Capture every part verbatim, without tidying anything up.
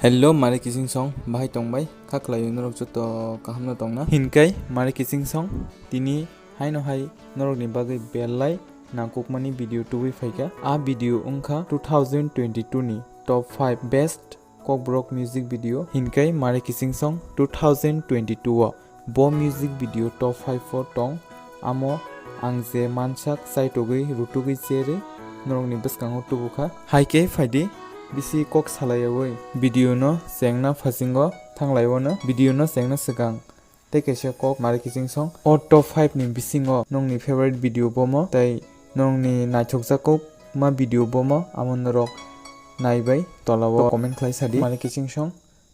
Hello, mare kising song, bahai tong bai, kha khlai norok joto kaham no tong na? Hinkai mare kising song, tini haino hai norok ni bagwi belai nangkukmani video tubui phaikha. A video wngkha two thousand twenty-two ni top five best Kokborok music video, hinkai mare kising song two thousand twenty-two o. Bo music video top five o tong, amo ang je mansak chaitugwi rutugwi cherwi norokni bwskango tubukha. Hai khe phaidi bisi kok salaiyawi video no chengna phasingo thanglaiwano video no chengna swkang tei kaisa kok mare kising song. O top five ni bisingo nongni favorite video bomo tei nongni naithokjakma video bomo amo norok naibai tolao comment khlai sadi mare kising song.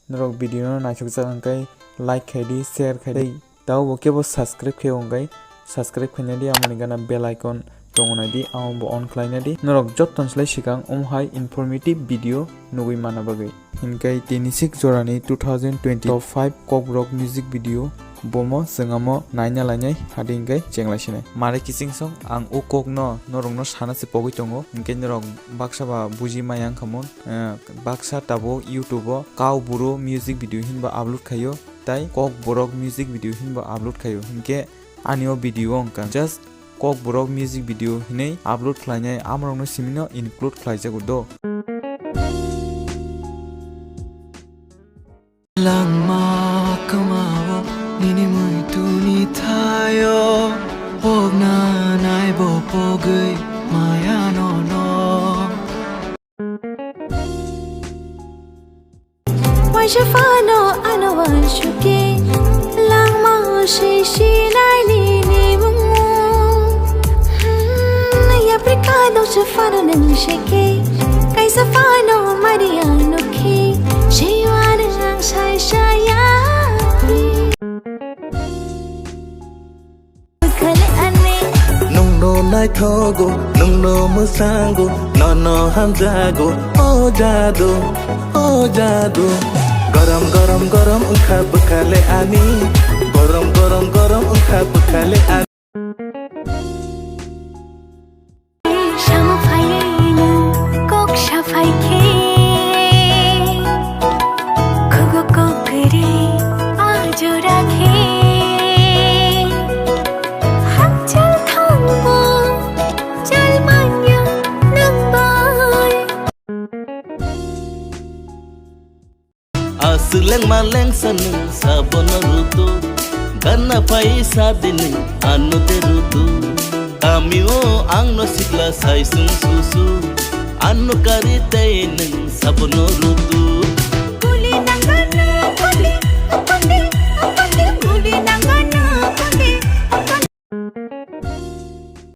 Norok video no naithokjak hwnkhe like khaidi, share khaidi. Tei bo kebo subscribe khe hwnkhe subscribe khainadi, amoni gana bell icon tongo naidi, amo bo on khlainadi. Norok jottoni slai swkang omo hai informative video nugwi manna bagwi. Hinkhe tini sik jorani two thousand twenty top five Kokborok music video bomo chwng amo naina lainai hadi hinkhe chenglai sinai. Mare kising song ang o kok no norok no sana se pogwi tongo, hinkhe norok baksa ba buji maya wngkha mun. Eh, baksa tabuk YouTube o Kau Buru music video hinba upload khaio, tei Kokborok music video hinba upload khaio. Hinkhe ani o video wngkha just Kokborok music video hinwi upload khlainai, amorokno simino include khlaijago do. Langma kwmao nini muituni thaio, pokna naibo pogwi maya nono. Waisa phano ano uansukhe, langmao se sinai nini mung. Hmm, yapri kadoksa phano nwng sekhe, kaisa phano mari ang nukhe, se uanw ang sai saya. Khale ani. Nungno naithogo, nungno mwsango, nono hamjago, o jadu, o jadu. Gorom, gorom, gorom wngkha bwkhale ani. Gorom, gorom, gorom wngkha bwkhale ani. Samo phaiwi nwng kok saphai khe, khugo kok kwrwi a jora khe. Hakchal thangbo chal manya nwng bai. Aswk lengma lengsa nwng sabono rutu, gana phai sadi nwng ano de rutu. Kamio angno sikla saisung susu, ano kari tei nwng sabono rutu.